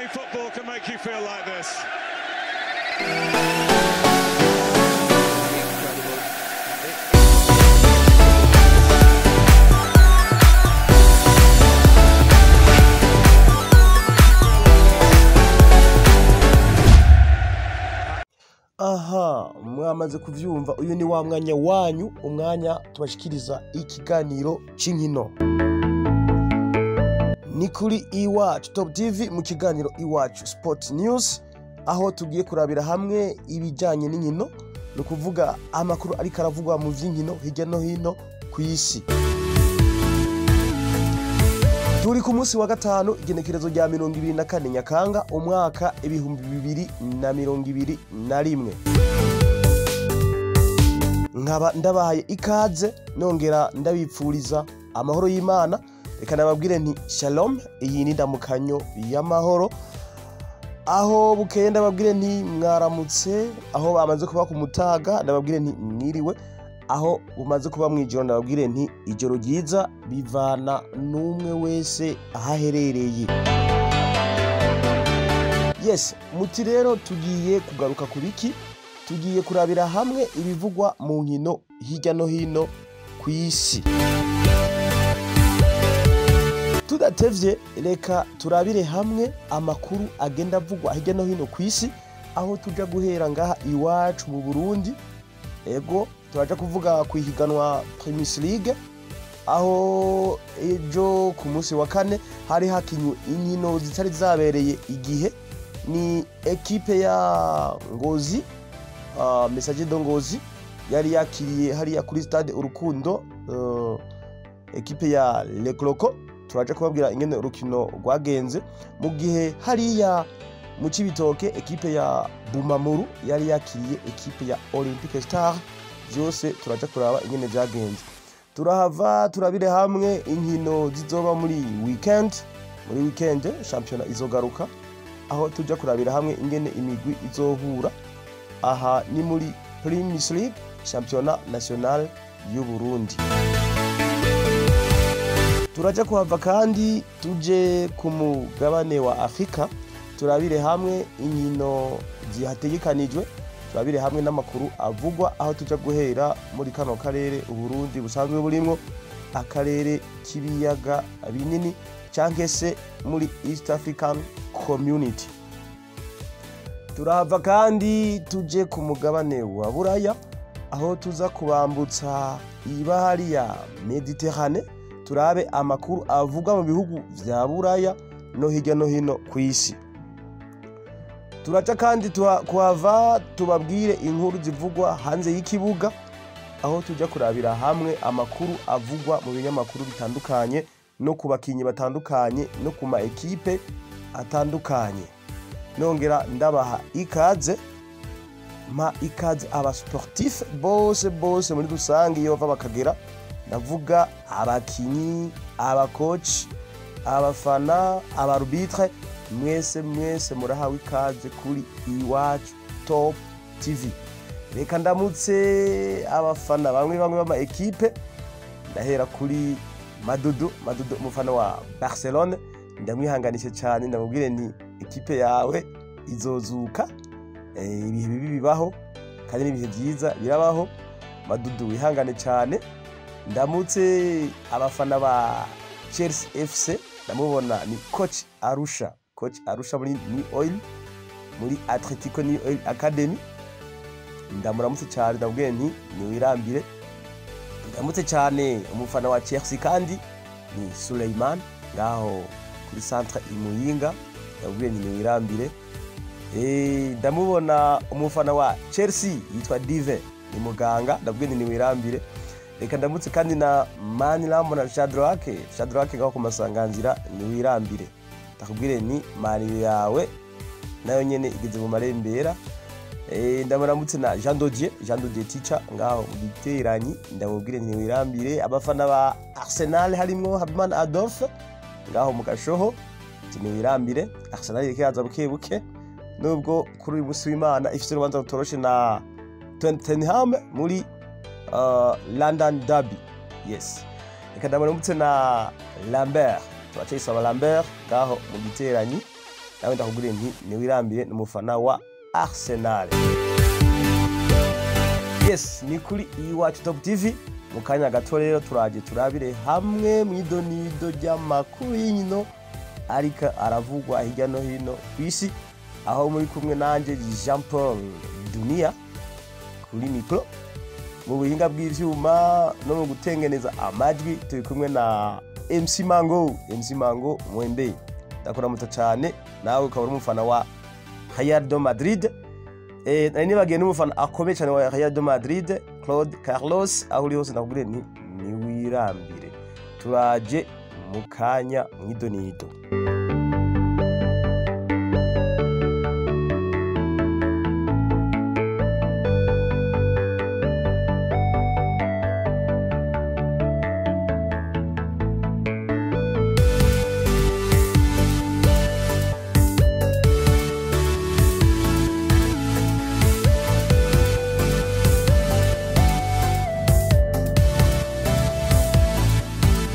Only football can make you feel like this. Aha mwamaze kuvyumva, uyu ni wa mwanya wanyu, umwanya tubashikiriza ikiganiro c'inkino. Ni kuri Iwacu Top TV mu kiganiro Iwacu Sport News, aho tugiye kurabira hamwe ibijyanye n'inkino, ni ukuvuga amakuru ariko aravugwa mu vy'inkino hirya no hino ku isi. Turi ku munsi wa gatanu, igenekerezo rya 24 Nyakanga, umwaka 2021. Nkaba ndabahaye ikaze, nongera ndabipfuriza amahoro y'Imana. Reka nababwire nti shalom, iyi ni ndamukanyo y'amahoro. Aho bukeye ndababwire nti mwaramutse, aho bamaze kuba ku mutaga ndababwire nti mwiriwe, aho bumaze kuba mwijoro ndababwire nti ijoro ryiza, bivana n'umwe wese ahaherereye. Yes, muti rero tugiye kugaruka ku biki? Tugiye kurabira hamwe ibivugwa mu nkino hirya no hino ku isi. Tudatevye, reka turabire hamwe amakuru agenda avugwa hirya no hino ku isi, aho tuja guhera ngaha iwacu mu Burundi. Ego, turaja kuvuga ku ihiganwa Primus League, aho ejo ku munsi wa kane hari hakinywe inkino zitari zabereye igihe. Ni ekipe ya Ngozi, Messager de Ngozi, yari yakiriye hariya kuri stade Urukundo ekipe ya Le Croco. Turaja kubabwira ingene urukino rwagenze. Mu gihe hariya mu Cibitoke ekipe ya Bumamuru yari yakiriye ekipe ya Olympique Star, vyose turaja kuraba ingene vyagenze. Turahava turabire hamwe inkino zizoba muri weekend. Muri weekend shampiyona izogaruka, aho tuja kurabira hamwe ingene imigwi izohura. Aha ni muri Primus League, shampiyona national y'u Burundi. Turaja kuhava kandi tuje ku mugabane wa Afrika, turabire hamwe inkino zihategekanijwe, turabire hamwe n'amakuru avugwa, aho tuja guhera muri kano karere Uburundi busanzwe burimwo, akarere k'ibiyaga binini canke se muri East African Community. Turahava kandi tuje ku mugabane wa Buraya, aho tuza kubambutsa ibahari ya Mediterane, turabe amakuru avugwa mu bihugu vya Buraya no hirya no hino ku isi. Turaca kandi kuhava tubabwire inkuru zivugwa hanze y'ikibuga, aho tuja kurabira hamwe amakuru avugwa mu binyamakuru bitandukanye no ku bakinyi batandukanye no ku ma ekipe atandukanye. Nongera ndabaha ikaze, mpa ikaze aba sportif bose bose muri rusange iyo bava bakagera, ndavuga abakinyi, abakoci, abafana, abarbitre, mwese mwese murahawe ikaze kuri Iwacu Top TV. Reka ndamutse abafana bamwe bamwe b'ama ekipe, ndahera kuri Madudu. Madudu umufana wa Barcelone, ndamwihanganishe cyane, ndamubwire nti ekipe yawe izozuka. Ibihe bibi bibaho kandi n'ibihe byiza birabaho. Madudu wihangane cyane. Ndamutse abafana ba Chelsea FC, ndamubona ni coach Arusha, coach Arusha muri New Oil, muri Atletico New Oil Academy, ndamuramutse cyane, ndamubwiye nti niwirambire. Ndamutse cyane umufana wa Chelsea kandi ni Suleiman ngaho kuri centre Imuyinga, ndamubwiye nti niwirambire. Ndamubona umufana wa Chelsea yitwa Dive, ni muganga, ndamubwiye nti niwirambire. Reka ndamutse kandi na Manirambona na Shadrake, Shadrake ngaho ku masanganzira, niwirambire. Ndakubwire ni mari yawe nayo nyene igeze mu marembera. Ndamuramutse na Jean Dodier, Jean Dodier teacher ngaho mu giteranyi, ndamubwire nti niwirambire. Abafana ba Arsenal harimwo Habimana Adolphe ngaho mu Gashoho, niwirambire. Arsenal iriko iraza buke buke, nubwo kuri uyu munsi w'Imana ifise urubanza rutoroshe na Tottenham muri London Derby. Yes, reka ndamuramutse na Lambert, turacayisaba Lambert ngaho mu giteranyi. Nawe ndakubwire nti niwirambire, ni umufana wa Arsenal. Yes, ni kuri Iwacu Top TV. Mu kanya gato rero turaje turabire hamwe mu idonido ry'amakuru y'inkino ariko aravugwa hirya no hino ku isi, aho muri kumwe nanjye Jean Paul Dunia kuri mikoro, mu buhinga bw'ivyuma no mu gutengeneza amajwi turi kumwe na MC Mango, MC Mango Mwembe. Ndakuramutsa cyane, nawe ukaba uri umufana wa Real de Madrid. Nari nibagiye n'umufana akomeye cyane wa Real de Madrid, Claude Carlos, aho uri hose ndakubwire nti niwirambire, turaje mu kanya mwidonido.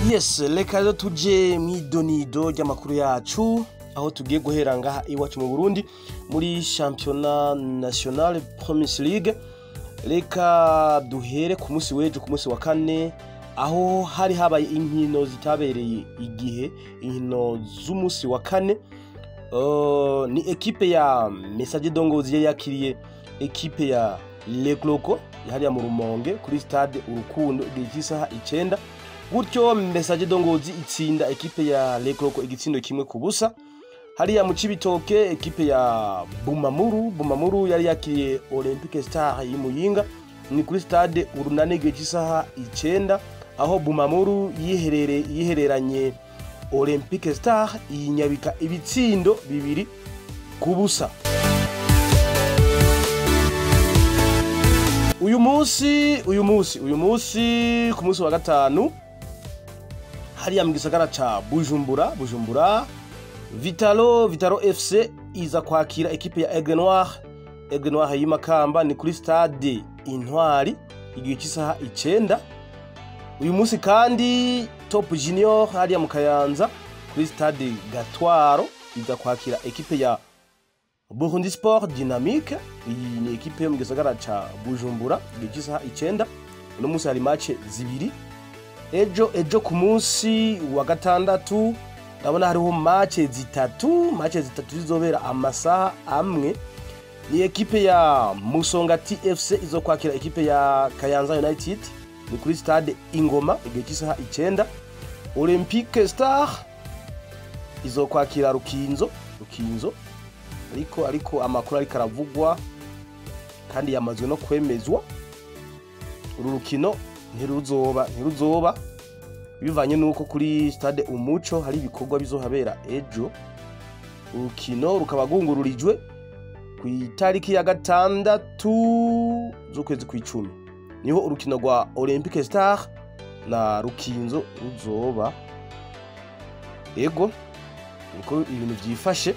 Yes, reka rero tuje mwidonido ry'amakuru yacu, aho tugiye guhera ngaha iwacu mu Burundi muri Championnat National Premier League. Reka duhere ku munsi w'ejo, ku munsi wa kane, aho hari habaye inkino zitabereye igihe, inkino z'umunsi wa kane. Ni ekipe ya Messager de Ngozi yari yakiriye ekipe ya Le Cloco hariya mu Rumonge kuri stade Urukundo igihe cy'isaha 9. Gutyo Messager de Ngozi itsinda ekipe ya Le Cloco igitsindo 1-0. Hariya mu Cibitoke ekipe ya Bumamuru yari yakiriye Olympique Star y'Imuyinga, ni kuri stade Urunani igihe cy'isaha 9, aho Bumamuru yihereranye Olympique Star yinyabika ibitsindo 2-0. Uyu munsi ku munsi wa gatanu, hariya mu gisagara ca Bujumbura, Vitalo FC iza kwakira ekipe ya Aigle Noir y'Imakamba, ni kuri stade Intwari igihe cy'isaha 9. Uyu munsi kandi Top Junior hariya mu Kayanza kuri stade Gatwaro iza kwakira ekipe ya Burundi Sport Dynamique, iyi ni ekipe yo mu gisagara ca Bujumbura igihe cy'isaha 9. Uno munsi hari match zibiri. Ejo ku munsi wa gatandatu ndabona hariho match zitatu zizobera amasaha amwe. Ni ekipe ya Musongati FC izokwakira ekipe ya Kayanza United, ni kuri stade Ingoma igihe cy'isaha 9. Olympique Star izokwakira Rukinzo, ariko amakuru ariko aravugwa kandi yamazwe no kwemezwa, uru rukino ntiruzoba bivanye nuko kuri stade Umuco hari ibikorwa bizohabera ejo. Urukino rukaba rwungururijwe ku itariki ya 6 z'ukwezi kw'icumi, niho urukino rwa Olympique Star na Rukinzo ruzoba. Ego niko ibintu byifashe.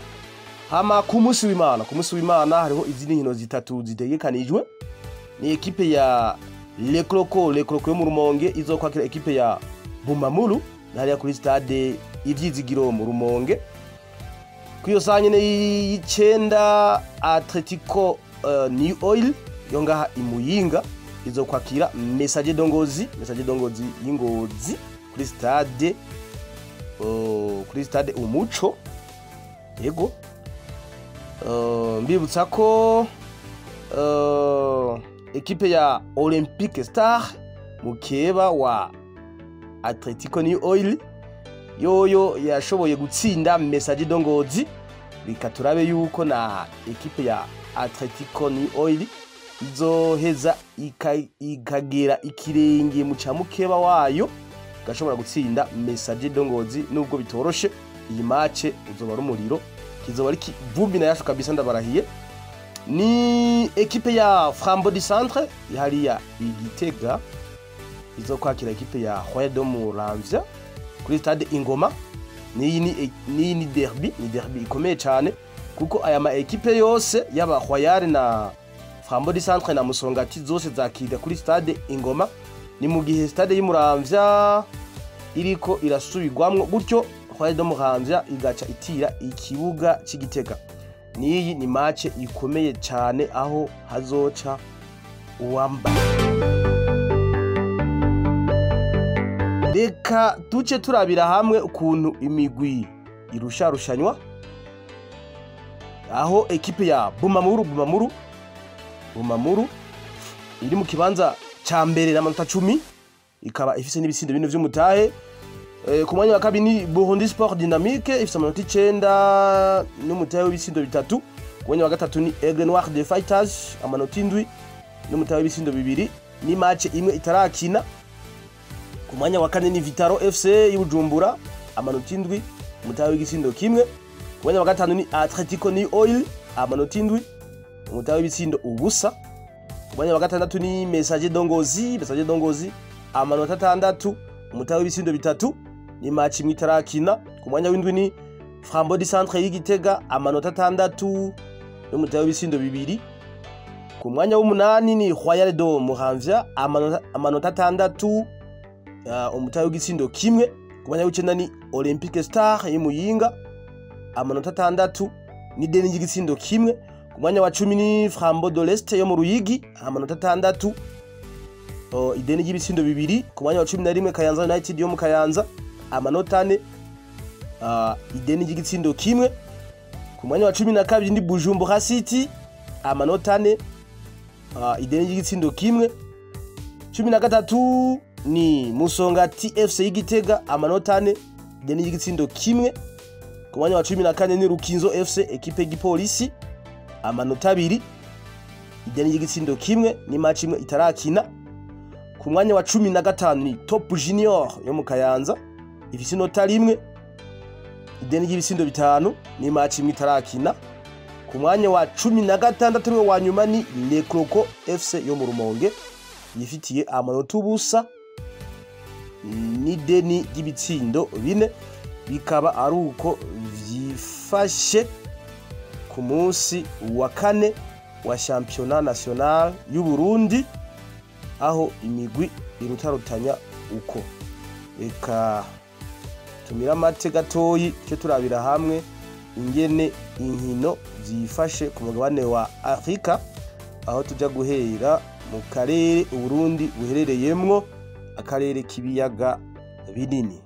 Hama ku munsi w'Imana hariho izindi nkino zitatu zitegekanijwe. Ni ekipe ya Le Cloco yo mu Rumonge izokwakira ekipe ya Bumamuru hariya kuri stade Ivyizigiro mu Rumonge. Kuri iyo saa nyene y'9 Atletico New Oil yo ngaha Imuyinga izokwakira Messager de Ngozi y'Ingozi kuri stade Umuco. Yego, mbibutsa ko ekipe ya Olympique Star mukeba wa Atletico New Oil yoyo yashoboye gutsinda Messager de Ngozi. Reka turabe yuko na ekipe ya Atletico New Oil izoheza ikagera ikirenge mu ca mukeba wayo gashobora gutsinda Messager de Ngozi, nubwo bitoroshe. Iyi match uzoba ari umuriro, kizoba ari kivumbi na yasho kabisa, ndabarahiye. Ni ekipe ya Frambo du Centre hariya Igitega izokwakira ekipe ya Royal de Muramvya kuri stade Ingoma. Ni derby, ni derby ikomeye cyane kuko aya ma ekipe yose yaba Royal na Frambo du Centre na Musongati zose zakida kuri stade Ingoma. Ni mu gihe stade y'Imuramvya iriko irasubirwamwo, gutyo Royal de Muramvya igaca itira ikibuga c'Igitega. Niyi ni match ikomeye cyane aho hazoca uwamba. Reka duce turabira hamwe ukuntu imigwi irusharushanywa, aho ekipe ya Bumamuru iri mu kibanza ca mbere n'amanota 10, ikaba ifise n'ibitsindo bine vy'umutahe. Ku mwanya wa kabiri ni Burundi Sport Dynamique ifise amanota 9 n'umutahe w'ibitsindo 3. Ku mwanya wa gatatu ni Aigle Noir de Fighters amanota 7 n'umutahe w'ibitsindo 2, ni match imwe itarakina. Ku mwanya wa kane ni Vitaro FC y'Ubujumbura amanota 7 umutahe w'igitsindo 1. Ku mwanya wa gatanu ni Atletico New Oil amanota 7 umutahe w'ibitsindo 0. Ku mwanya wa gatandatu ni Messager Dongozi amanota 6 umutahe w'ibitsindo 3, ni match imwe itarakina. Ku mwanya w'indwi ni Frambo du Centre y'Igitega amanota 6 n'umutahe w'ibitsindo 2. Ku mwanya w'umunani ni Royal de Muramvya amanota 6 umutahe w'igitsindo 1. Ku mwanya w'icenda ni Olympique Star y'Imuyinga amanota 6 n'ideni ry'igitsindo 1. Ku mwanya wa 10 ni Frambo de l'Est yo mu Ruyigi amanota 6 ideni ry'ibitsindo 2. Ku mwanya wa 11 Kayanza United yo mu Kayanza amanota 4 ideni ry'igitsindo 1. Ku mwanya wa 12 ni Bujumbura City amanota 4 ideni ry'igitsindo 1. 13 ni Musonga TFC y'Igitega amanota 4 ideni ry'igitsindo 1. Ku mwanya wa 14 ni Rukinzo FC ekipe y'igipolisi amanota 2 ideni ry'igitsindo 1, ni match imwe itarakina. Ku mwanya wa 15 ni Top Junior yo mu Kayanza ifise inota 1 ideni ry'ibitsindo 5, ni match imwe itarakina. Ku mwanya wa 16 wa nyuma ni Le Croco FC yo mu Rumonge yifitiye amanota 0 n'ideni ry'ibitsindo 4. Bikaba ari uko vyifashe ku munsi wa kane wa Championnat National y'u Burundi, aho imigwi irutarutanya uko. Reka tumira amate gatoyi cyo turabira hamwe ingene inkino zifashe ku mugabane wa Afrika, aho tuja guhera mu karere Uburundi buherereyemwo, akarere k'ibiyaga binini.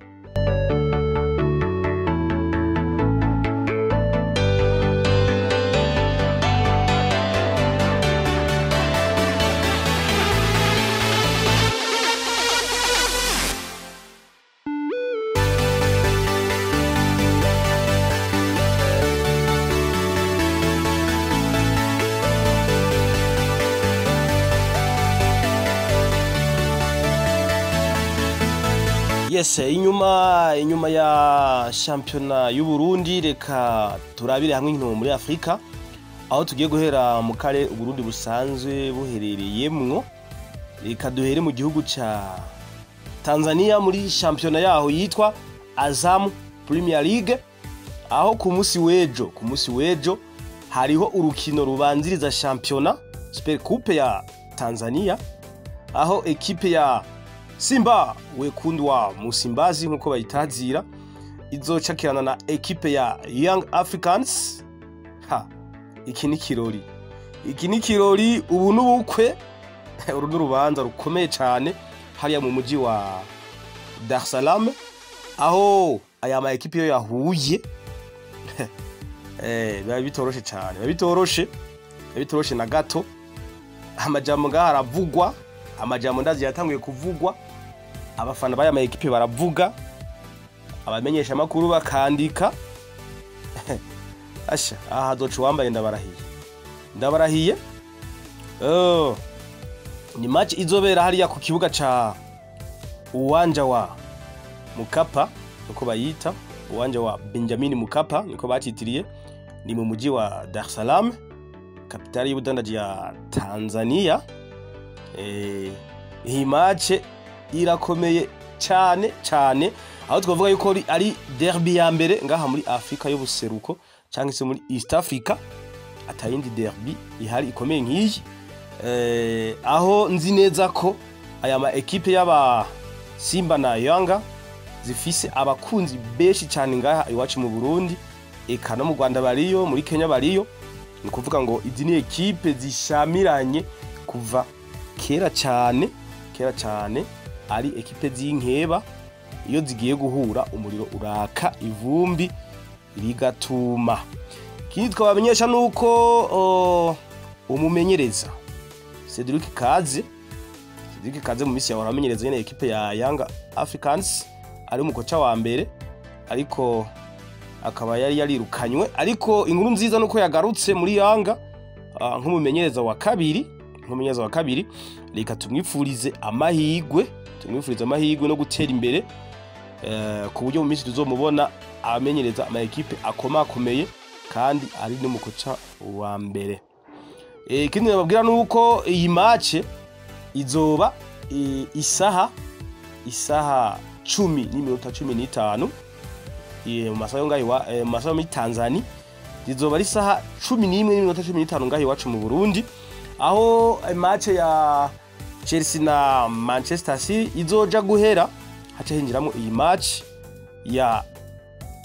Yes, inyuma ya championnat y'u Burundi, reka turabire hamwe inkino muri Afrika, aho tugiye guhera mu kare Uburundi busanzwe buherereyemwo. Reka duhere mu gihugu ca Tanzania muri championnat yaho yitwa Azam Premier League, aho ku munsi w'ejo hariho urukino rubanziriza championnat Super Coupe ya Tanzania, aho ekipe ya Simba wekundu wa Musimbazi nkuko bayitazira izocakirana na ekipe ya Young Africans. Ha, iki ni kirori, ubu n'ubukwe, uru n'urubanza rukomeye cyane hariya mu mujyi wa Dar es Salaam, aho aya ma ekipe yo yahuye. Biba bitoroshe cyane, biba bitoroshe na gato. Amajambo ngaha aravugwa, amajambo ndazi yatanguye kuvugwa, abafana baya ma ekipe baravuga, abamenyesha makuru bakandika. Asha, aha hazoca uwambaye ndabarahiye. Ni match izobera hariya ku kibuga ca uwanja wa Mkapa, niko bayita uwanja wa Benjamin Mkapa, niko bacitiriye, ni mu mujyi wa Dar es Salaam, kapitali y'ubudandaji ya Tanzania. Iyi match irakomeye cyane cyane, aho twavuga yuko ari derby ya mbere ngaha muri Afrika y'ubuseruko cyangwa se muri East Africa, atayindi derby ihari ikomeye nk'iyi. Aho nzi neza ko aya ma ekipe y'aba Simba na Yanga zifise abakunzi benshi cyane ngaha iwacu mu Burundi, eka no mu Rwanda bariyo, muri Kenya bariyo. Ni kuvuga ngo izi ni ekipe zishamiranye kuva kera cyane, kera cyane, ari ekipe z'inkeba. Iyo zigiye guhura umuriro uraka, ivumbi rigatuma. Ikindi twabamenyesha nuko umumenyereza Cedric Kaze, Cedric Kaze mu minsi yahora amenyereza nyene ekipe ya Young Africans, ari umukoca wa mbere, ariko akaba yari yarirukanywe. Ariko inkuru nziza nuko yagarutse muri Yanga nk'umumenyereza wa kabiri, nk'umumenyereza wa kabiri. Reka tumwifurize amahigwe, tumwifurize amahigwe no gutera imbere, ku buryo mu minsi tuzomubona amenyereza ama ekipe akomakomeye kandi ari n'umukoca wa mbere. Ikindi nababwira nuko iyi match izoba isaha 10:15 mu masaha yo ngaho mu masaha muri Tanzania. Zizoba ari isaha 11:15 ngaho iwacu mu Burundi, aho match ya Chelsea na Manchester City izoja guhera haca hinjiramo iyi match ya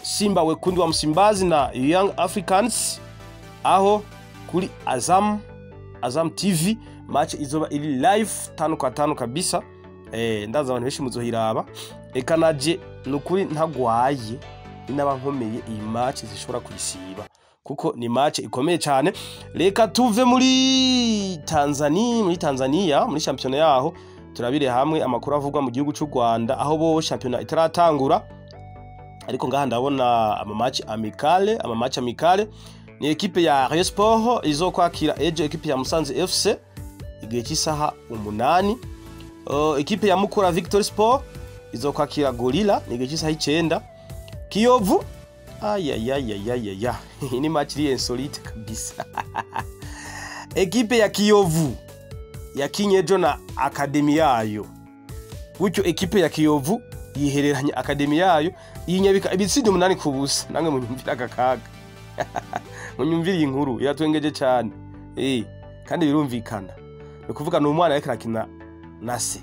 Simba Wekundu wa Msimbazi na Young Africans, aho kuri Azam TV match izoba iri live tano kwa tano kabisa. Ndaza abantu benshi muzohiraba. Eka naje nukuri ntagwaye, ninaba nkomeye, iyi match zishobora kuyisiba kuko ni match ikomeye cyane. Reka tuve muri Tanzania, muri Tanzania muri championnat yaho, turabire hamwe amakuru avugwa mu gihugu cy'u Rwanda, aho bo championnat itaratangura. Ariko ngaha ndabona ama match amicale. Ama match amicale ni ekipe ya Rayon Sport izokwakira ejo ekipe ya Musanze FC igihe cy'isaha 8. Ekipe ya Mukura Victory Sport izokwakira Gorilla ni igihe cy'isaha 9. Kiyovu, ayayayayaya, ni match iri insolite kabisa. Ekipe ya Kiyovu yakinye ejo na academy yayo, gutyo ekipe ya Kiyovu yihereranye academy yayo yinyabika ibitsindo 8-0. Namwe munyumvira aka kaga, munyumvira iyi nkuru iratwengeje cyane. Kandi birumvikana, ni kuvuga ni umwana ariko arakina na se,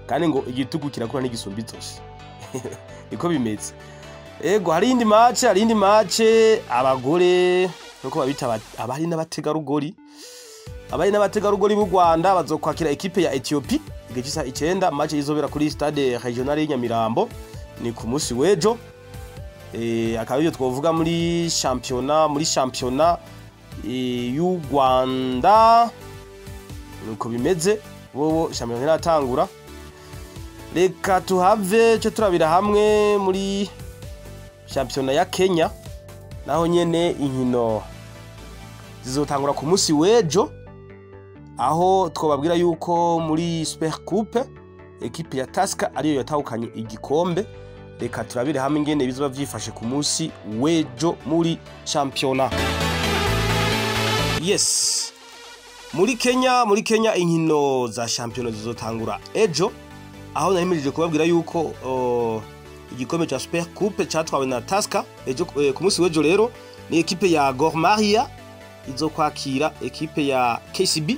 kandi ngo igitugu kirakura n'igisumbi zose, niko bimeze. Ego, hari indi match, hari indi match abagore nuko babita abari n'abategarugori, abari n'abategarugori b'u Rwanda bazokwakira ekipe ya Ethiopia igihe cy'isaha 9. Match izobera kuri stade regional y'Nyamirambo, ni ku munsi w'ejo. Akaba ibyo twovuga muri championnat, muri championnat y'u Rwanda nuko bimeze. Bobo championnat iratangura. Reka tuhave cyo turabira hamwe muri championnat ya Kenya, naho nyene inkino zizotangura ku munsi w'ejo, aho twababwira yuko muri Super Coupe ekipe ya Tusker ariyo yatahukanye igikombe. Reka turabire hamwe ingene bizoba vyifashe ku munsi w'ejo muri championnat. Yes, muri Kenya, muri Kenya inkino za championnat zizotangura ejo, aho nahimirije kubabwira yuko igikombe cha Super Coupe cyatwawe na Tusker ejo. Ku munsi w'ejo rero ni ekipe ya Gor Mahia izokwakira ekipe ya KCB,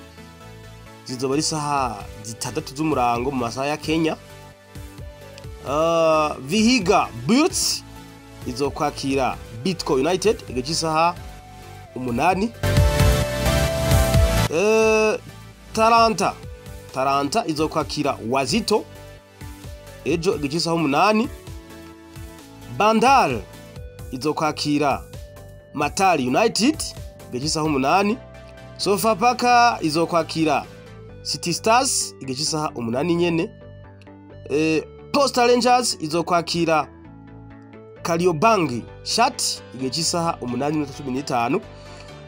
zizoba ari isaha 6 z'umurango mu masaha ya Kenya. Vihiga Bullets izokwakira Bitco United igihe cy'isaha 8. Talanta izokwakira Wazito ejo igihe cy'isaha 8. Bandari izokwakira Mathare United igihe cy'isaha 8. Sofapaka izokwakira City Stars igihe cy'isaha 8 nyene. Posta Rangers izokwakira Kariobangi Sharks igihe cy'isaha 8:15.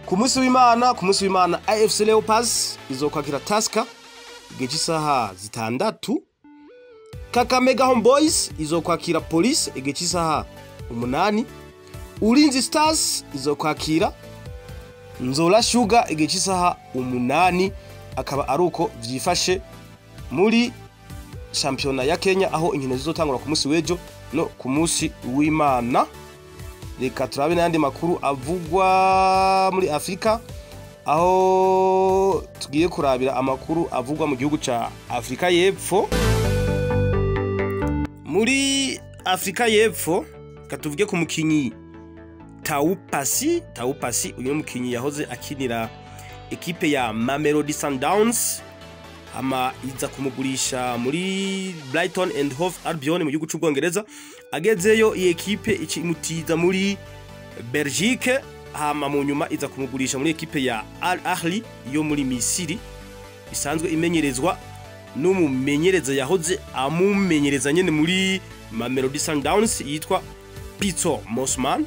Ku munsi w'Imana, ku munsi w'Imana AFC Leopards izokwakira Tusker igihe cy'isaha 6. Kakamega Homeboys izokwakira Police igihe cy'isaha 8. Ulinzi Stars izokwakira Nzola Sugar igihe cy'isaha 8. Akaba ari uko vyifashe muri shampiyona ya Kenya, aho inkino zizotangura ku munsi w'ejo no ku munsi w'Imana. Reka turabe n'ayandi makuru avugwa muri Afrika, aho tugiye kurabira amakuru avugwa mu gihugu ca Afrika y'Epfo. Muri Afrika y'Epfo, katuvuge ku mukinyi Tau Pasi. Tau Pasi, uyu mukinyi yahoze akinira ekipe ya Mamelodi Sundowns, ama iza kumugurisha muri Brighton and Hove Albion mu gihugu c'Ubwongereza. Agezeyo, iyi ekipe ikimutiza muri Belgique, hama mu nyuma iza kumugurisha muri ekipe ya Al Ahly yo muri Misiri, isanzwe imenyerezwa n'umumenyereza yahoze amumenyereza nyene muri Mamelodi Sundowns, yitwa Pitso Mosimane.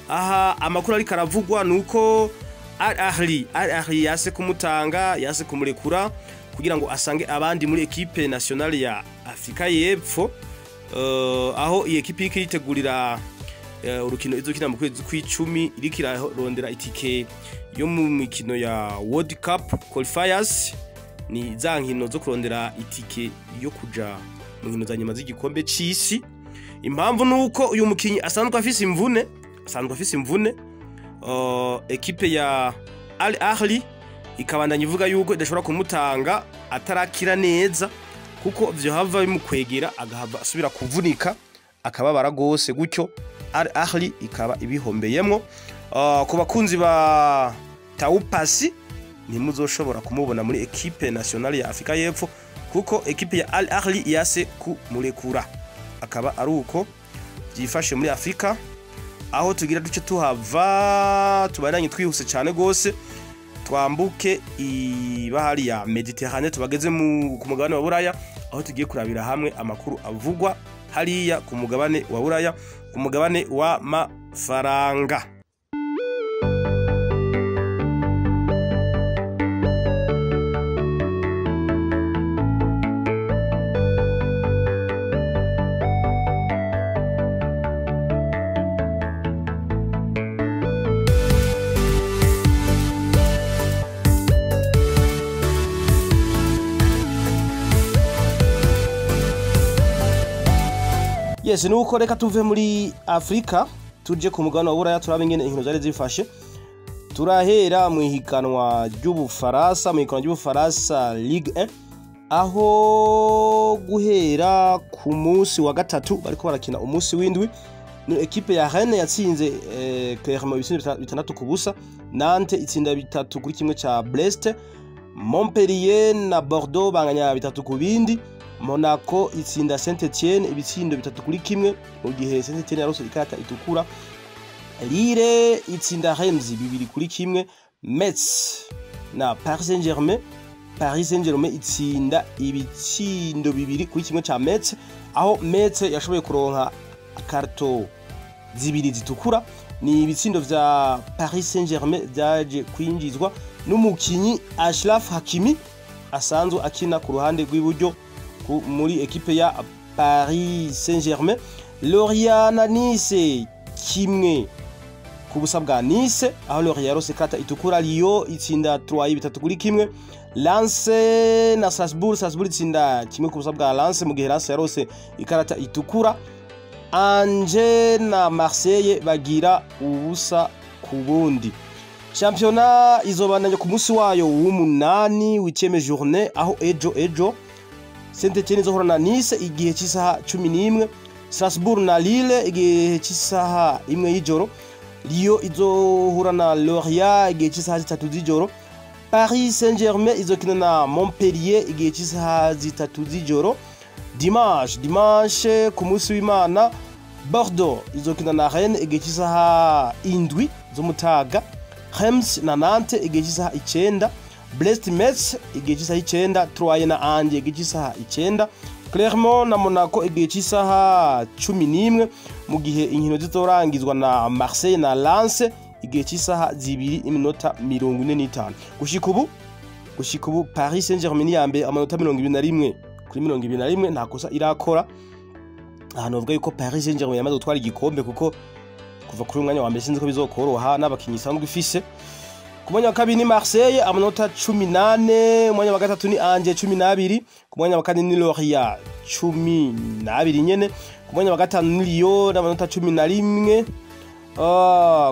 Aha amakuru ariko aravugwa nuko Al Ahly yase kumutanga, yase kumurekura kugira ngo asange abandi muri ekipe nationale ya Afrika y'Epfo, aho iyi ekipe iriko iritegurira urukino izokina mu kwezi kw'icumi, iriko irarondera itike yo mu mikino ya World Cup qualifiers. Ni za nkino zo kurondera itike yo kuja mu nkino za nyuma z'igikombe c'isi. Impamvu nuko uyu mukinyi asanzwe afise imvune. Ekipe ya Al Ahly ikabandanya ivuga yuko idashobora kumutanga atarakira neza, kuko vyohava bimukwegera agahava asubira kuvunika akababara gose, gutyo Al Ahly ikaba ibihombeyemwo. Ku bakunzi ba Taupasi, ntimuzoshobora kumubona muri ekipe nationale ya Afrika y'Epfo, kuko ekipe ya Al Ahly yase kumurekura. Akaba ari uko byifashe muri Afrika. Aho tugira duce tuhava, tubandanye twihuse cyane gose, twambuke ibahari ya Mediterane, tubageze mu ku mugabane wa Buraya, aho tugiye kurabira hamwe amakuru avugwa hariya ku mugabane wa Buraya, ku mugabane wa mafaranga. Yes, nuko reka tuve muri Afrika tuje ku mugabane wa Buraya, turabe ingene inkino zari zifashe. Turahera mu ihiganwa ry'Ubufaransa, mu higanwa ry'Ubufaransa Ligue 1, aho guhera ku munsi wa gatatu bariko barakina umunsi w'indwi, ni ekipe ya Rennes yatsinze Clermont ibitsindo 6-0. Nantes itsinda 3-1 ca Brest. Montpellier na Bordeaux banganya 3-2. Monaco itsinda Saint-Etienne ibitsindo 3-1, mu gihe Saint-Etienne yarose ikarata itukura. Lille itsinda Reims 2-1. Metz na Paris Saint-Germain, Paris Saint-Germain itsinda ibitsindo 2-1 ca Metz, aho Metz yashoboye kuronka karto zibiri zitukura. Ni ibitsindo vya Paris Saint-Germain vyaje kwinjizwa n'umukinyi Achraf Hakimi, asanzwe akina ku ruhande rw'iburyo muri ekipe ya Paris Saint-Germain. Lorient na Nice, 1-0 bwa Nice, aho Lorient yarose kata itukura. Lyon itsinda Troyes 3-1. Lens na Strasbourg, Strasbourg itsinda 1-0 bwa Lens, mu gihe Lens yarose ikarata itukura. Angers na Marseille bagira 0-0. Championnat izobandanya ku munsi wayo w'umunani, huitième journée, aho ejo Saint-Etienne izohura na Nice igihe cy'isaha 11, Strasbourg na Lille igihe cy'isaha 1 y'ijoro, Lyon izohura na Lorient igihe cy'isaha 3 z'ijoro, Paris Saint-Germain izokina na Montpellier igihe cy'isaha 3 z'ijoro. Dimanche, ku munsi w'Imana, Bordeaux izokina na Rennes igihe cy'isaha 7 z'umutaga, Reims na Nantes igihe cy'isaha 9, Brest Metz igihe cy'isaha 9, Troyes na Angers igihe cy'isaha 9, Clermont na Monaco igihe cy'isaha 11, mu gihe inkino zizorangizwa na Marseille na Lens igihe cy'isaha 2:45. Gushika ubu Paris Saint-Germain ya mbere, amanota 21 kuri 21, nta kosa irakora. Ahantu bavuga yuko Paris Saint-Germain yamaze gutwara igikombe, kuko kuva kuri umwanya wa mbere sinzi ko bizokoroha n'abakinyi isanzwe ifise. Ku mwanya wa kabiri ni Marseille, amanota 18. Umwanya wa gatatu ni Angers, 12. Ku mwanya wa kane ni Lorient, 12 nyene. Ku mwanya wa gatanu ni Lyon n'amanota 11.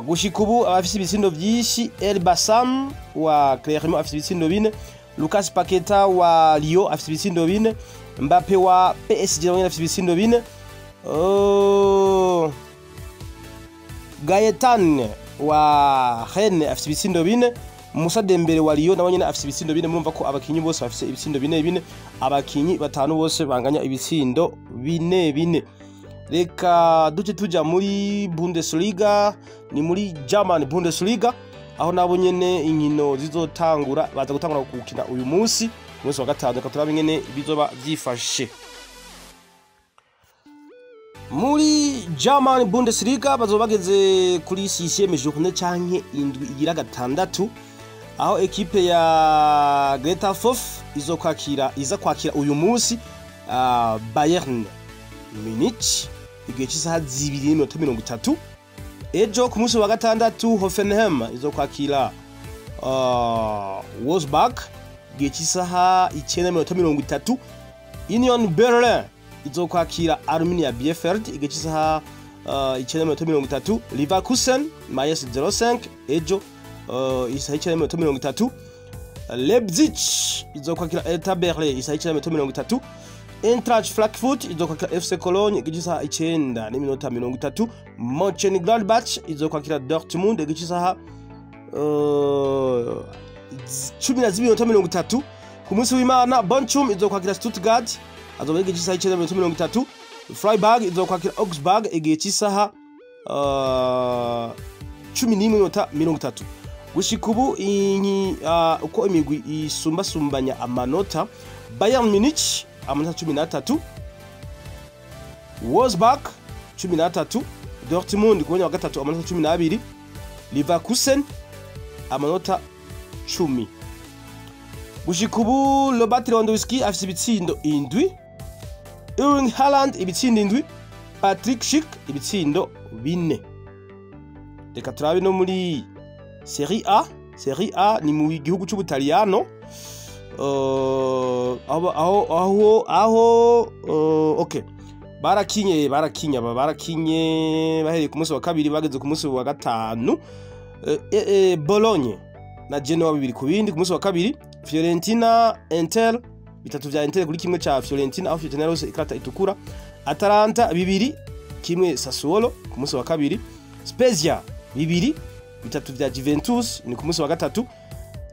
Gushika ubu abafise ibitsindo vyinshi: El Bassam wa Clermont afise ibitsindo 4, Lucas Paqueta wa Lyon afise ibitsindo 4. Mbappe wa PSG nawe nyene afise ibitsindo 4. Gaetan wa Rennes afise ibitsindo 4. Musa Dembele wa Lyon nawe nyene afise ibitsindo 4. Murumva ko abakinyi bose bafise ibitsindo 4 4, abakinyi batanu bose banganya ibitsindo 4 4. Reka duce tuja muri Bundesliga, ni muri German Bundesliga, aho nabo nyene inkino zizotangura, baza gutangura gukina uyu munsi, umunsi wa gatanu. Reka turabe ingene bizoba vyifashe muri German Bundesliga. Bazoba bageze kuri 6e journée canke indwi igira gatandatu, aho ekipe ya Greuther Fürth izokwakira, iza kwakira uyu munsi Bayern Munich igihe cy'isaha 2:30. Ejo ku munsi wa gatandatu, Hoffenheim izokwakira Wolfsburg igihe cy'isaha 9:30. Union Berlin izokwakira Arminia Bielefeld igihe cy'isaha 9:30. Leverkusen Mainz 05 ejo isaha 9:30. Leipzig izokwakira Hertha Berlin isaha 9:30. Eintracht Frankfurt izokwakira FC Cologne igihe cy'isaha 9:30. Mönchengladbach izokwakira Dortmund igihe cy'isaha 12:30. Ku munsi w'Imana, Bochum izokwakira Stuttgart, azoba igihe cy'isaha 9:30. Freiburg izokwakira Augsburg igihe cy'isaha 11:30. Gushika ubu uko imigwi isumbasumbanya amanota: Bayern Munich amanota 13, Wolfsburg 13, Dortmund ku mwanya wa gatatu amanota 12, Leverkusen amanota 10. Gushika ubu Robert Lewandowski afise ibitsindo 7, Erling Haaland ibitsindo 7, Patrick Schick ibitsindo 4. Reka turabe no muri Serie A. Serie A ni mu gihugu c'Ubutaliyano, aho okay, barakinye aba barakinye bahereye ku munsi wa kabiri, bageze ku munsi wa gatanu. Bologna na Genoa 2-2 ku munsi wa kabiri. Fiorentina Inter, bitatu vya Inter kuri kimwe ca Fiorentina, aho Fiorentina yose ikarata itukura. Atalanta 2-1 Sassuolo ku munsi wa kabiri. Spezia 2, bitatu vya Juventus, ni ku munsi wa gatatu.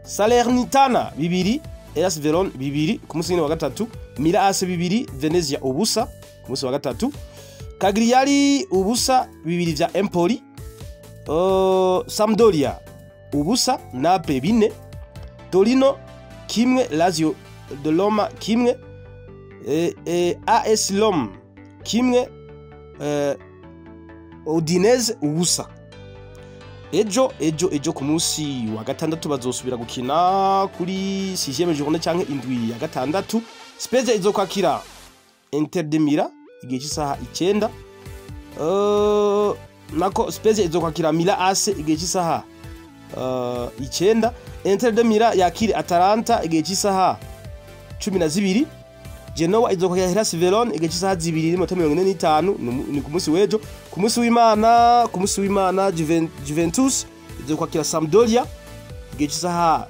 Salernitana 2, Hellas Verona 2 ku munsi wa gatatu. Milan AC 2, Venezia 0 ku munsi wa gatatu. Cagliari 0, 2 vya Empoli. Sampdoria 0, Naples 4. Torino 1, Lazio de Roma 1. AS Rome 1, Udinese 0. Ejo ku munsi wa gatandatu bazosubira gukina kuri 6e journée canke indwi ya gatandatu. Spezia izokwakira Inter de Milan igihe cy'isaha 9. Nako Spezia izokwakira Milan AC igihe cy'isaha 9. Inter de Milan yakire Atalanta igihe cy'isaha 12. Genoa izokwakira Hellas Verona igihe cy'isaha 2:45, ni ku munsi w'ejo. Ku munsi w'Imana, Juventus izokwakira Sampdoria igihe cy'isaha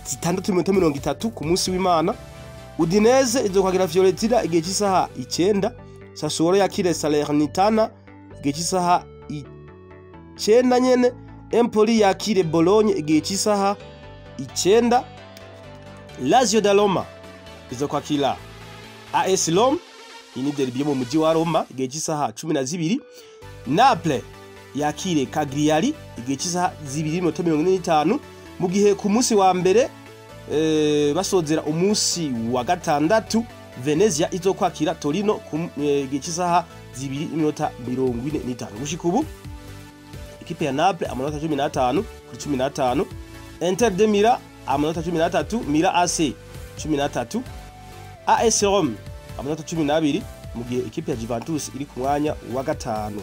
6:30 ku munsi w'Imana. Udinese izokwakira Fiorentina igihe cy'isaha 9. Sassuolo yakire Salernitana igihe cy'isaha 9 nyene. Empoli yakire Bologna igihe cy'isaha 9. Lazio da Roma izokwakira AS Rome, iyi ni derby yo mu mujyi wa Roma, igihe cy'isaha 12. Naples yakire Cagliari igihe cy'isaha 2:45. Mu gihe ku munsi wa mbere, basozera umunsi wa gatandatu, Venezia izokwakira Torino igihe cy'isaha 2:45. Gushika ubu ikipe ya Naples amanota 15 kuri 15, Inter de Milan amanota 13, Milan AC 13, AS Rome amanota 12, mu gihe ikipe ya Juventus iri ku mwanya wa gatanu.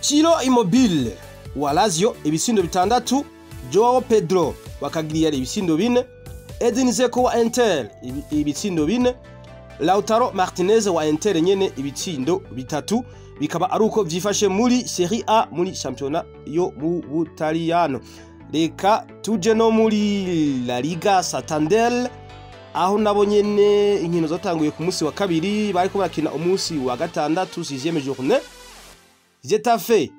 Ciro Immobile wa Lazio ibitsindo 6, Joao Pedro wa Cagliari ibitsindo 4, Edin Dzeko wa Inter ibitsindo 4, Lautaro Martinez wa Inter nyene ibitsindo 3. Bikaba ari uko vyifashe muri Serie A, muri championnat yo mu Butaliyano. Reka tuje no muri La Liga Santander. Aho nabo nyene inkino zatanguye ku munsi wa kabiri, bariko barakina umunsi wa gatandatu, sixième journée. Getafe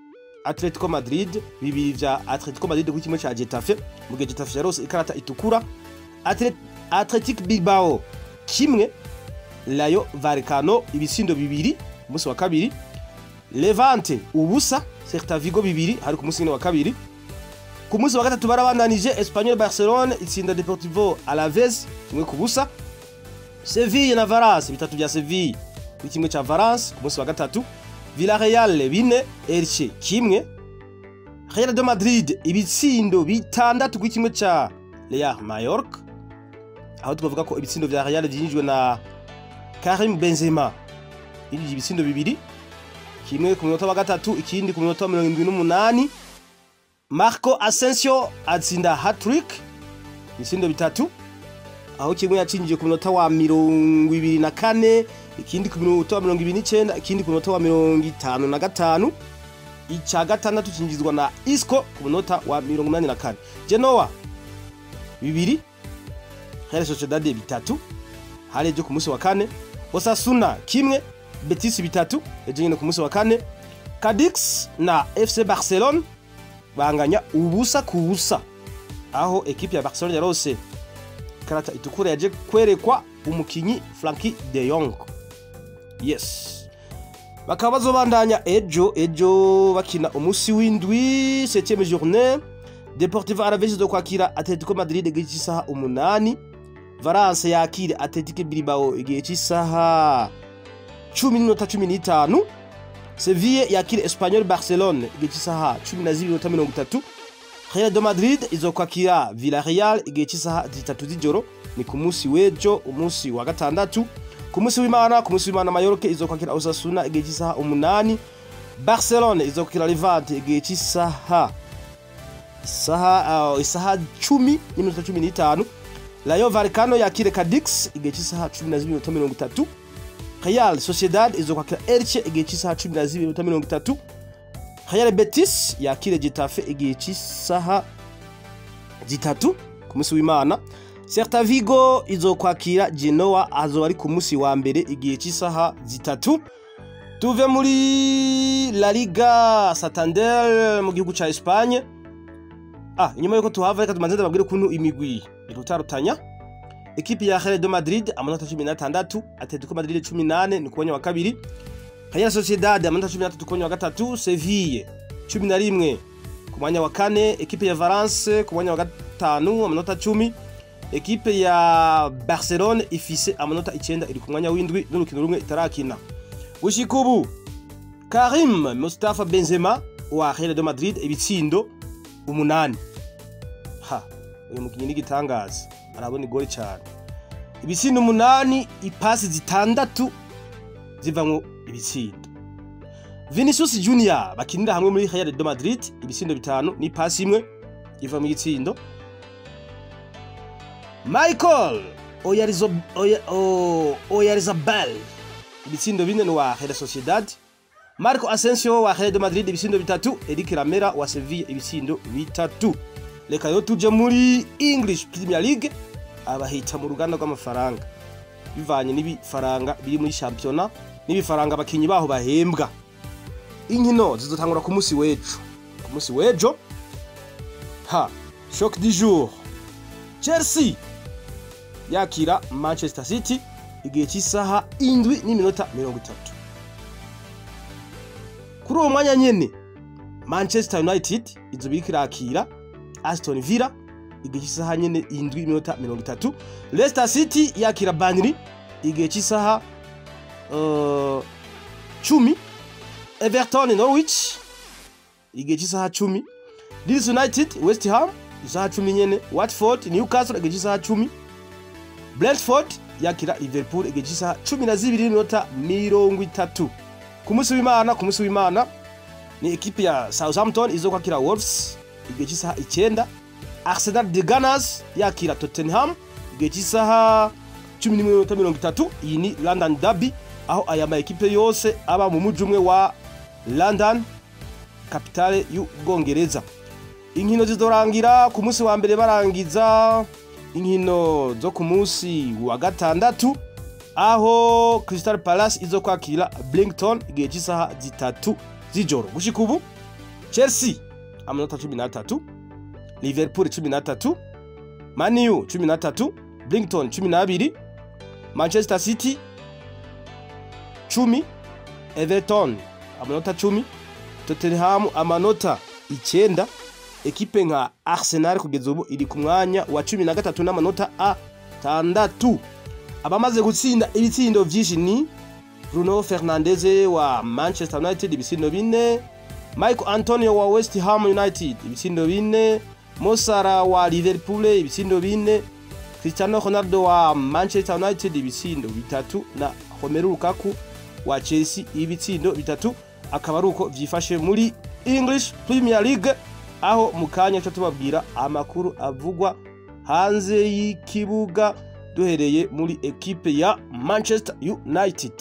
Atletico Madrid, 2 vya Atletico Madrid kuri 1 ca Getafe, mu gihe Getafe yarose ikarata itukura. Athletic Bilbao 1, Rayo Vallecano ibitsindo 2 umunsi wa kabiri. Levante 0, Celta Vigo 2 hari ku munsi wa kabiri. Ku munsi wa gatatu barabandanije, Espanyol Barcelone itsinda Deportivo Alaves 1-0. Sevilla na Valence 3 vya Sevilla kuri 1 ca Valence ku munsi wa gatatu. Villarreal 4, Elche 1. Real de Madrid ibitsindo 6 kuri 1 ca Real Mallorca, aho twavuga ko ibitsindo vya Real vyinjijwe na Karim Benzema, yinjije ibitsindo 2, kimwe ku munota wa gatatu, ikindi ku munota wa 78. Marco Asensio atsinda hat-trick ibitsindo 3, aho kimwe yacinjije ku munota wa 24, ikindi ku munota wa 29, ikindi ku munota wa 55. Ica gatandatu cinjizwa na Isco ku munota wa 84. Genoa 2, Real Sociedad 3 hari ejo ku munsi wa kane. Osasuna 1, Betis 3 ejo nyene ku munsi wa kane. Cadix na FC Barcelone banganya 0-0, aho ekipe ya Barcelone yarose karata itukura yaje kwerekwa umukinyi Frenkie de Jong. Yes, bakaba bazobandanya ejo bakina umunsi w'indwi, 7e journée. Deportivo Alaves zo kwakira Atletico Madrid igihe cy'isaha 8, Valence yakire Athletic Bilbao igihe cy'isaha 10:15, Sevilla yakire Espanyol Barcelone igihe cy'isaha 12:30, Real de Madrid izokwakira Villarreal igihe cy'isaha 3 z'ijoro, ni ku munsi w'ejo umunsi wa gatandatu. Ku munsi w'Imana Mallorca izokwakira Osasuna igihe cy'isaha 8, Barcelone izokwakira Levante igihe cy'isaha 10:15, Rayo Vallecano yakire Cadix igihe cy'isaha 12:30, Real Sociedad izokwakira Elche igihe cy'isaha 12:30, Real Betis yakire Getafe igihe cy'isaha 3 ku munsi w'Imana. Celta Vigo izokwakira Genoa azoba ari ku munsi wa mbere igihe cy'isaha 3. Tuve muri La Liga Santander mu gihugu ca Espagne. Inyuma yuko tuhava reka tumanze ndababwire ukuntu imigwi irutarutanya. Ekipi ya Real de Madrid amanota 16, Atletico Madrid 18 ni ku mwanya wa kabiri, Real Sociedad amanota 13 ku mwanya wa gatatu, Sevilla 11 ku mwanya wa kane, ekipe ya Valence ku mwanya wa gatanu amanota 10, ekipe ya Barcelone ifise amanota 9 iri ku mwanya w'indwi n'urukino rumwe itarakina. Gushika ubu Karim Mustafa Benzema wa Real de Madrid ibitsindo 8. Ha, uyu mukinyi ni gitangaza, arabona igori cyane. Ibitsindo 8, ipasi 6 zivamwo ibitsindo. Vinicius Junior bakinira hamwe muri Real de Madrid ibitsindo 5 n'ipasi 1 iva mu gitsindo. Michael Oyarzabal ibitsindo 4 wa Real Sociedad. Marco Asensio wa Real de Madrid ibitsindo 3, Eric Lamela wa Sevilla ibitsindo 3. Reka yo tuje muri English Premier League, abahita mu ruganda rw'amafaranga bivanye n'ibifaranga biri muri championnat n'ibifaranga abakinyi baho bahembwa. Inkino zizotangura ku munsi w'ejo. Ku munsi w'ejo ha choc du jour, Chelsea yakira Manchester City igihe cy'isaha 7:30. Kuri uwo mwanya nyene Manchester United izobiriko irakira Aston Villa igihe cy'isaha nyene 7:30. Leicester City yakira Burnley igihe cy'isaha 10. Everton Norwich igihe cy'isaha 10. Leeds United West Ham isaha 10 nyene. Watford Newcastle igihe cy'isaha 10. Brentford yakira Liverpool igihe cy'isaha 12:30. Ku munsi w'Imana ni ekipe ya Southampton izokwakira Wolves igihe cy'isaha 9. Arsenal the Gunners yakira Tottenham igihe cy'isaha 11:30. Iyi ni London Derby, aho aya ma ekipe yose aba mu muji umwe wa London, kapitale y'Ubwongereza. Inkino zizorangira ku munsi wa mbere barangiza Inkino zo ku munsi wa gatandatu, aho Crystal Palace izo kwakira Brighton igihe cy'isaha 3 z'ijoro. Gushika ubu Chelsea amanota 13, Liverpool 13, Man U 13, Brighton 12, Manchester City 10, Everton amanota 10, Tottenham amanota 9. Ekipe nka Arsenal kugeza ubu iri ku mwanya wa 13 n'amanota 6. Abamaze gutsinda ibitsindo vyinshi ni Bruno Fernandes wa Manchester United ibitsindo 4, Michael Antonio wa West Ham United ibitsindo 4, Mo Salah wa Liverpool ibitsindo 4, Cristiano Ronaldo wa Manchester United ibitsindo 3 na Romelu Lukaku wa Chelsea ibitsindo 3. Akaba ari uko vyifashe muri English Premier League, aho mu kanya cyo tubabwira amakuru avugwa hanze y'ikibuga, duhereye muri ekipe ya Manchester United.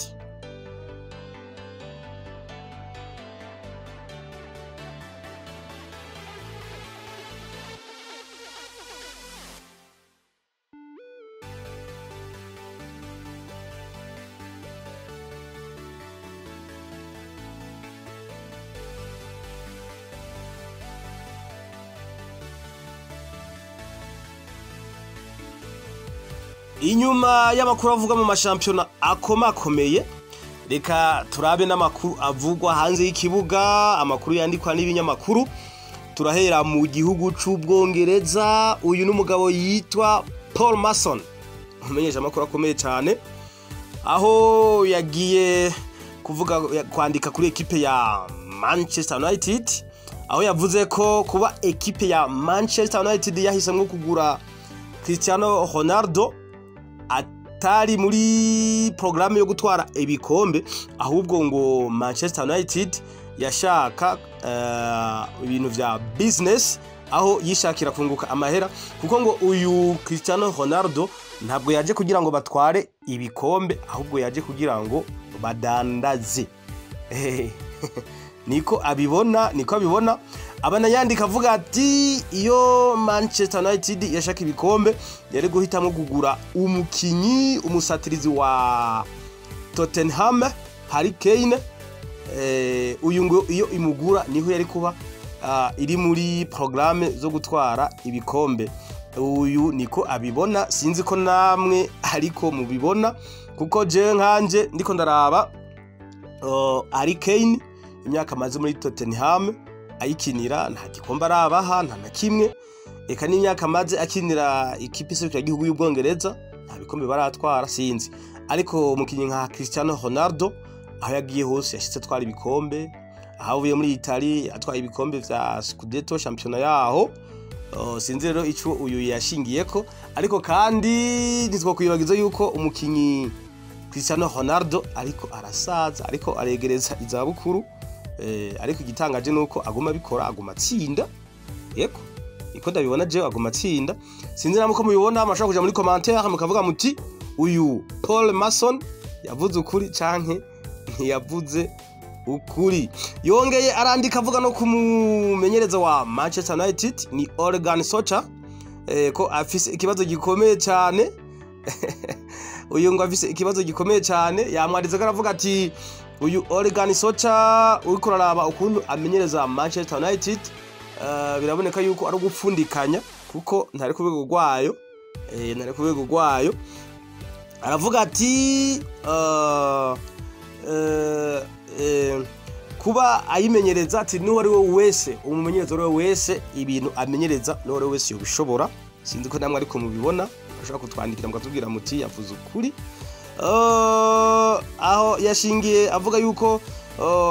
Inyuma y'amakuru avuga mu mashampiyona akomakomeye, reka turabe n'amakuru avugwa hanze y'ikibuga, amakuru yandikwa n'ibinyamakuru. Turahera mu gihugu c'Ubwongereza. Uyu n'umugabo yitwa Paul Mason, umumenyesha amakuru akomeye cyane, aho yagiye kuvuga kwandika kuri ekipe ya Manchester United, aho yavuze ko kuba ekipe ya Manchester United yahisemwo kugura Cristiano Ronaldo atari muri programme yo gutwara ibikombe, ahubwo ngo Manchester United yashaka ibintu vya business, aho yishakira kunguka amahera, kuko ngo uyu Cristiano Ronaldo ntabwo yaje kugira ngo batware ibikombe, ahubwo yaje kugira ngo badandaze. Niko abibona, niko abibona. Abana yandika avuga ati iyo Manchester United yashaka ibikombe yari guhitamo kugura umukinyi umusatirizi wa Tottenham Harry Kane. Uyu ngo iyo imugura niho yari kuba iri muri programme zo gutwara ibikombe. Uyu niko abibona, sinzi ko namwe ariko mubibona, kuko je nkanje ndiko ndaraba Harry Kane imyaka amaze muri Tottenham ayikinira nta gikombe arabaha, nta na kimwe. Eka n'imyaka amaze akinira ikipe iserukira igihugu y'Ubwongereza nta bikombe baratwara, sinzi. Ariko umukinyi nka Cristiano Ronaldo aho yagiye hose yashitse atwara ibikombe, aho avuye muri Italy atwaye ibikombe vya Scudetto, shampiyona yaho. Sinzi rero ico uyu yashingiyeko, ariko kandi ntitwokwibagiza yuko umukinyi Cristiano Ronaldo ariko arasaza, ariko aregereza izabukuru. Ariko igitangaje nuko aguma abikora, aguma atsinda. Yego, niko ndabibona jewe, aguma atsinda. Sinzi namwe ko mubibona, mashobora kuja muri commentaire mukavuga muti uyu Paul Mason yavuze ukuri canke ntiyavuze ukuri. Yongeye arandika avuga no kumumenyereza wa Manchester United ni Ole Gunnar Solskjaer, ko afise ikibazo gikomeye cyane. Uyu ngo afise ikibazo gikomeye cyane, yamwanditse ko aravuga ati uyu Ole Gunnar Solskjaer uriko uraraba ukuntu amenyereza Manchester United, biraboneka yuko ari ugupfundikanya, kuko ntari ku rwego rwayo, ntari ku rwego rwayo. Aravuga ati kuba ayimenyereza ati n'uwo ari we wese, umumenyereza ari we wese, ibintu amenyereza n'uwo ari we wese yobishobora. Sinzi ko namwe ariko mubibona, bashobora kutwandikira mukatubwira muti yavuze ukuri. Aho yashingiye avuga yuko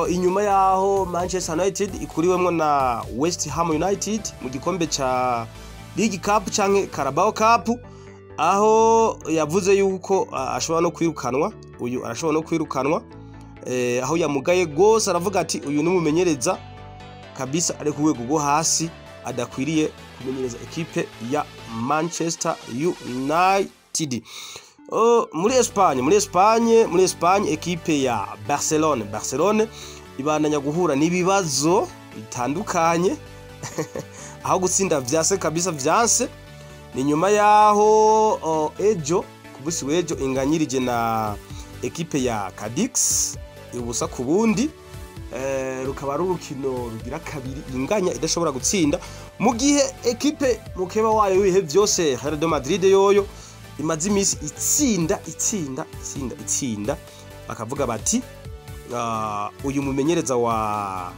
inyuma yaho Manchester United ikuriwemwo na West Ham United mu gikombe ca League Cup canke Carabao Cup, aho yavuze yuko ashobora no kwirukanwa, uyu arashobora no kwirukanwa. Aho yamugaye gose aravuga ati uyu numumenyereza kabisa ari ku rwego rwo hasi, adakwiriye kumenyereza ekipe ya Manchester United. Muri Espagne, muri Espagne, muri Espagne ekipe ya Barcelone ibandanya guhura n'ibibazo bitandukanye, aho gutsinda vyase kabisa vyanse. Ni nyuma yaho ejo ku munsi w'ejo inganyirije na ekipe ya Cadix 0-0. Rukaba ari urukino rugira kabiri inganya idashobora gutsinda, mu gihe ekipe mukeba wayo w'ibihe byose Real de Madrid yoyo imaze iminsi itsinda itsinda itsinda itsinda. Bakavuga bati uyu mumenyereza wa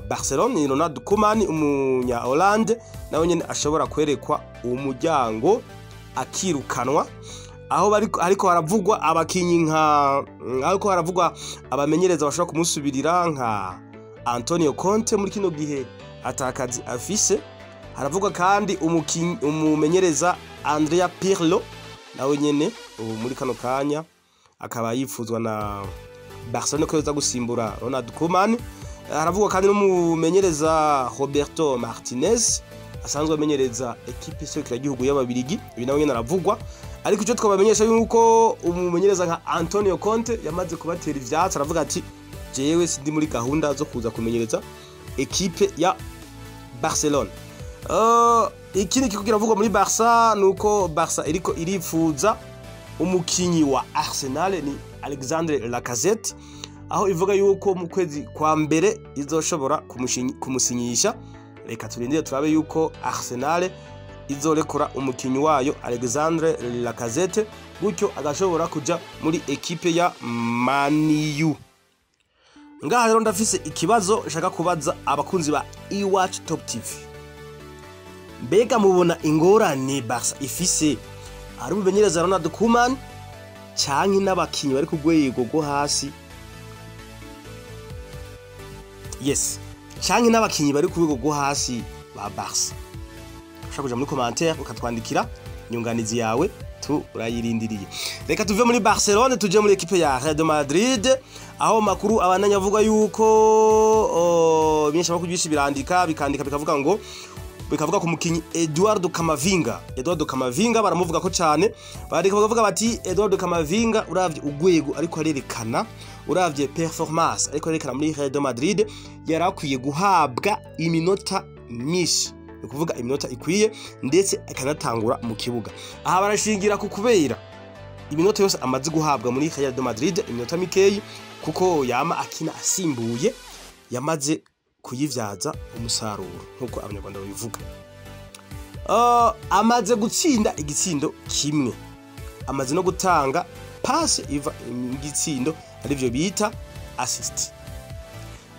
Barcelona ni Ronald Koeman, umunya Hollande, nawe nyene ashobora kwerekwa umuryango akirukanwa. Aho bari ariko haravugwa abakinyi nka, ariko haravugwa abamenyereza bashobora kumusubirira nka Antonio Conte muri kino gihe atakazi afise. Haravugwa kandi umukinyi umumenyereza Andrea Pirlo, nawe nyene ubu muri kano kanya akaba yifuzwa na Barcelona ko yoza gusimbura Ronald Koeman. Haravugwa kandi n'umumenyereza Roberto Martinez asanzwe amenyereza ekipe iserukiragihugu y'Ababirigi, uyu nawe nyene aravugwa. Ariko icyo twabamenyesha yuko umumenyereza nka Antonio Conte yamaze kubatera ivyatsi, aravuga ati jewe sindi muri gahunda zo kuza kumenyereza ekipe ya Barcelona. Ikindi kiko kiravugwa muri Barca nuko Barca iriko irifuza umukinyi wa Arsenal ni Alexandre Lacazette, aho ivuga yuko mu kwezi kwa mbere izoshobora kumusinyisha. Reka turindire turabe yuko Arsenal izorekura umukinyi wayo Alexandre Lacazette, gutyo agashobora kuja muri ekipe ya Man U. Ngaha rero ndafise ikibazo nshaka kubaza abakunzi ba Iwacu Top TV. Mbega mubona ingorane Barca ifise ari umumenyereza Ronald Koeman canke n'abakinyi bari ku rwego rwo hasi? Yes, canke n'abakinyi bari ku rwego rwo hasi ba Barca? Ushaka kuja muri commentaire ukatwandikira inyunganizi yawe, turayirindiriye. Reka tuve muri Barcelone tuje muri ekipe ya Real de Madrid, aho makuru abandanya avuga yuko ibimenyeshamakuru byinshi birandika bikandika bikavuga ngo bikavuga ku mukinyi Eduardo Camavinga. Eduardo Camavinga baramuvuga ko cyane, barandika bakavuga bati Eduardo Camavinga uravye urwego ariko arerekana, uravye performance ariko arerekana muri Real de Madrid, yarakwiye guhabwa iminota myinshi, ni ukuvuga iminota ikwiye, ndetse akanatangura mu kibuga. Aha barashingira ku kubera iminota yose amaze guhabwa muri Real de Madrid, iminota mikeyi kuko yama akina asimbuye, yamaze kuyivyaza umusaruro nkuko Abanyarwanda babivuga. Amaze gutsinda igitsindo kimwe, amaze no gutanga passe iva igitsindo, arivyo bita assist.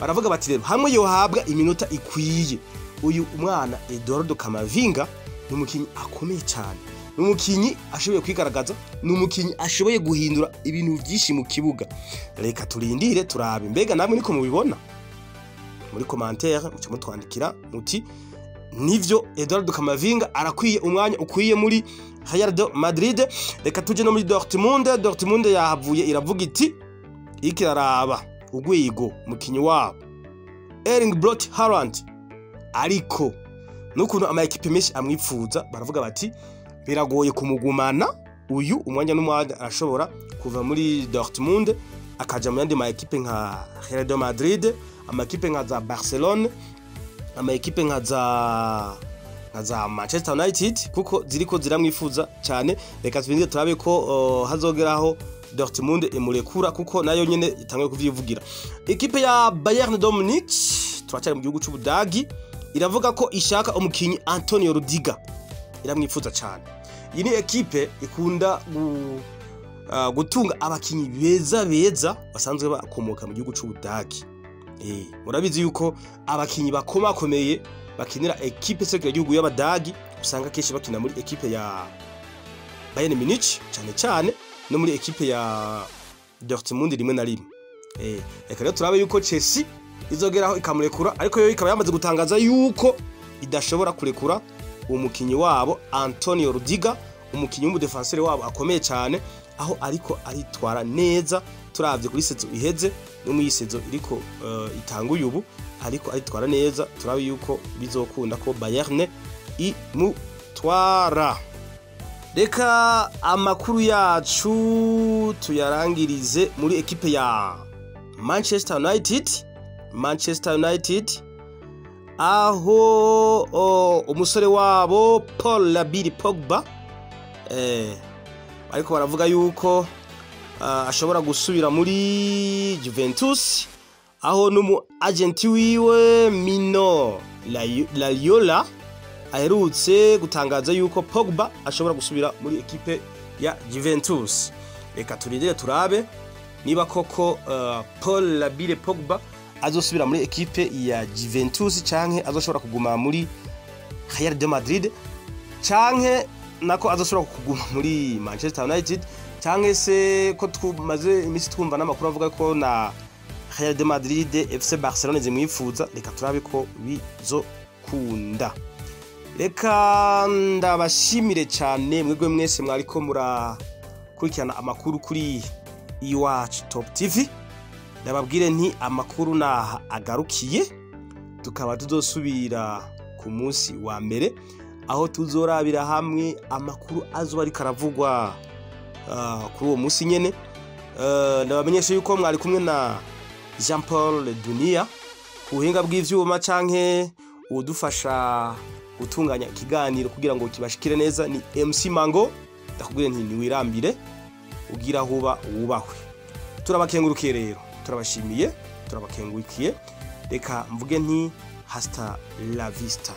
Baravuga bati rero hamwe yohabwa iminota ikwiye, uyu umwana Eduardo Camavinga ni umukinyi akomeye cyane, ni umukinyi ashoboye kwigaragaza, ni umukinyi ashoboye guhindura ibintu byinshi mu kibuga. Reka turindire turabe. Mbega namwe niko mubibona? Muri commentaire muce mutwandikira muti nivyo, Eduardo Camavinga arakwiye umwanya ukwiye muri Real de Madrid. Reka tuje no muri Dortmund. Dortmund yahavuye iravuga iti ikiraraba urwego mukinyi wabo Erling Braut Haaland, ariko n'ukuntu ama ekipe menshi amwipfuza, baravuga bati biragoye kumugumana uyu, umwanya n'umwanya arashobora kuva muri Dortmund akaja mu yandi ma ekipe nka Real de Madrid, ama ekipe nka za Barcelone, ama ekipe nka za Manchester United, kuko ziriko ziramwifuza cyane. Reka tubindire turabe ko hazogeraho Dortmund imurekura, kuko nayo nyene itanguye kuvyivugira. Ekipe ya Bayern de Munich, turacyari mu gihugu c'Ubudagi, iravuga ko ishaka umukinyi Antonio Rudiger, iramwifuza cyane. Iyi ni ekipe ikunda gutunga abakinyi beza beza basanzwe bakomoka mu gihugu c'Ubudagi. Murabizi yuko abakinyi bakomakomeye bakinira ekipe serukiragihugu y'Abadagi usanga kenshi bakina muri ekipe ya Bayern Munich cyane cyane, no muri ekipe ya Dortmund rimwe na rimwe. Reka rero turabe yuko Chelsea izogeraho ikamurekura, ariko yo ikaba yamaze gutangaza yuko idashobora kurekura umukinyi wabo Antonio Rudiger, umukinyi w'umudefenseur wabo akomeye cyane, aho ariko aritwara neza turavye kuri saison iheze no mu saison iriko itanguye ubu, ariko aritwara neza. Turabe yuko bizokunda ko Bayern imutwara. Reka amakuru yacu tuyarangirize muri ekipe ya Manchester United. Manchester United Aho umusore wabo Paul Labile Pogba, ariko baravuga yuko ashobora gusubira muri Juventus, aho n'umu agent wiwe Mino Raiola aherutse gutangaza yuko Pogba ashobora gusubira muri ekipe ya Juventus. Reka turindire turabe niba koko Paul Labile Pogba azosubira muri ekipe ya Juventus canke azoshobora kuguma muri Real de Madrid, canke nako azoshobora kuguma muri Manchester United, canke se ko tumaze iminsi twumva n'amakuru avuga ko na Real de Madrid, FC Barcelone zimwifuza. Reka turabe ko bizokunda. Reka ndabashimire cyane mwebwe mwese mwariko murakurikirana amakuru kuri Iwacu Top TV. Ndababwire nti amakuru naha agarukiye, tukaba tuzosubira ku munsi wa mbere, aho tuzorabira hamwe amakuru azoba ariko aravugwa kuri uwo munsi nyene. Ndabamenyesha yuko mwari kumwe na Jean Paul Dunia ku buhinga bw'ivyuma, canke udufasha gutunganya ikiganiro kugira ngo kibashikire neza ni MC Mango. Ndakubwire nti niwirambire, ugira huba wubahwe. Turabakengurukiye rero, turabashimiye, turabakengurukiye. Reka mvuge nti hasta la vista.